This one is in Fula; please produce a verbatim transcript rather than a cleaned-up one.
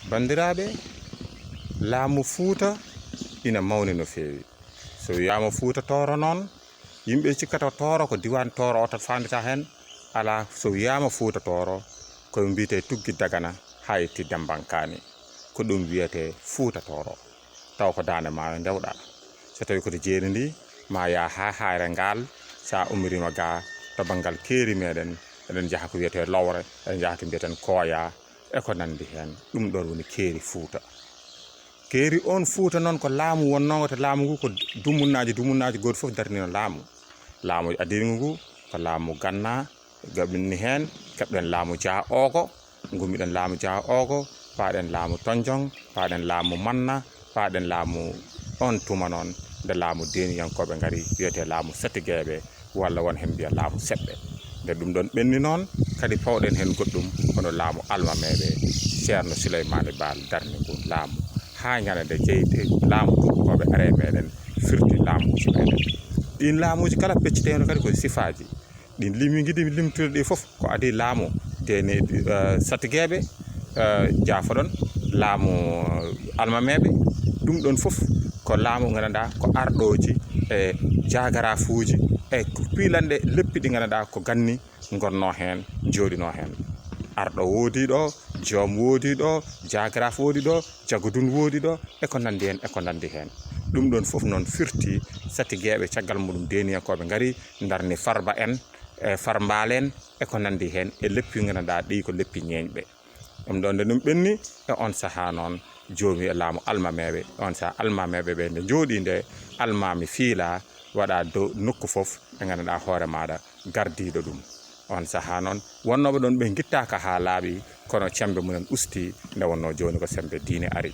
Banndiraaɓe, laamu Fuuta ina mawni no feewi. So wiyaama Fuuta Tooro noon, yimɓe cikkata Tooro ko diiwaan Tooro o tan faandata heen. Alaa, so wiyaama Fuuta Tooro, ko mbiyetee tuggi Dagana haa yetti Dembankaani. Ko ɗum wiyetee Fuuta Tooro. Taw ko daande maayo ndewɗaa. So tawii ko to jeeri ndi, ma yaa haa Haayre Ngaal, so a ummiriima gaa to banngal keeri meeɗen, eɗen njaha ko wiyetee Lowre, eɗen njaha to mbiyeten Kooya, e ko nanndi heen. Ɗum ɗoon woni keeri Fuuta. Keeri oon Fuuta noon ko laamu wonnoongo to laamu ngu ko dumunnaaji, dumunnaaji gooto fof darnino laamu. Laamu adiingu ngu ko laamu Gannaa, gaɓinni heen, keɓɗen laamu Jaa Oogo, ngummiɗen laamu Jaa Oogo, paaɗen laamu Tonjoŋ, paaɗen laamu Manna, paaɗen laamu oon tuma noon, nde laamu deeniyankooɓe ngari, wiyetee laamu Satigeeɓe, walla won heen mbiya laamu Seɓɓe. Nde ɗum ɗoon ɓenni noon, kadi pawɗen heen goɗɗum, hono laamu Almameeɓe, Ceerno Suleymaani Baal darni ngun laamu, haa ñande nde jeyde laamu tuubakooɓe ari e meeɗen, firti laamuuji meeɗen. Ɗiin laamuuji kala pecciteeno kadi ko sifaaji. Ɗin limi ngiɗi limtude ɗi fof ko adii laamu deeni, eh, Satigeeɓe, eh, jaafoɗon, laamu, eh, Almameeɓe. Ɗum ɗoon fof ko laamu nganndanɗaa ko arɗooji e jaagarafuuji e ko piilanɗe leppi ɗi nganndanɗaa ko ganni ngonnoo heen, njooɗinoo heen. Arɗo woodii ɗo, joom woodii ɗo, jaagaraaf woodii ɗo, jagodun woodii ɗo, e ko nanndi heen, e ko nanndi heen. Ɗum ɗoon fof noon firti Satigeeɓe, caggal muɗum deeniyankooɓe ngari, ndarni Farba en, e Farmbaal en, e ko nanndi heen, e leppi nganndanɗaa ɗi ko leppi ñeeñɓe. Ɗum ɗoon nde ɗum ɓenni, e oon sahaa noon, joomi e laamu Almameeɓe, oon sahaa Almameeɓe ɓe nde njooɗii nde, almaami fiilaa, waɗaa dow nokku fof, ɓe nganndanɗaa hoore maaɗa gardiiɗo ɗum. Oon sahaa noon, wonnooɓe ɗoon ɓe ngittaaka haa laaɓi, kono cemmbe mumen ustii, nde wonnoo jooni ko semmbe diine ari.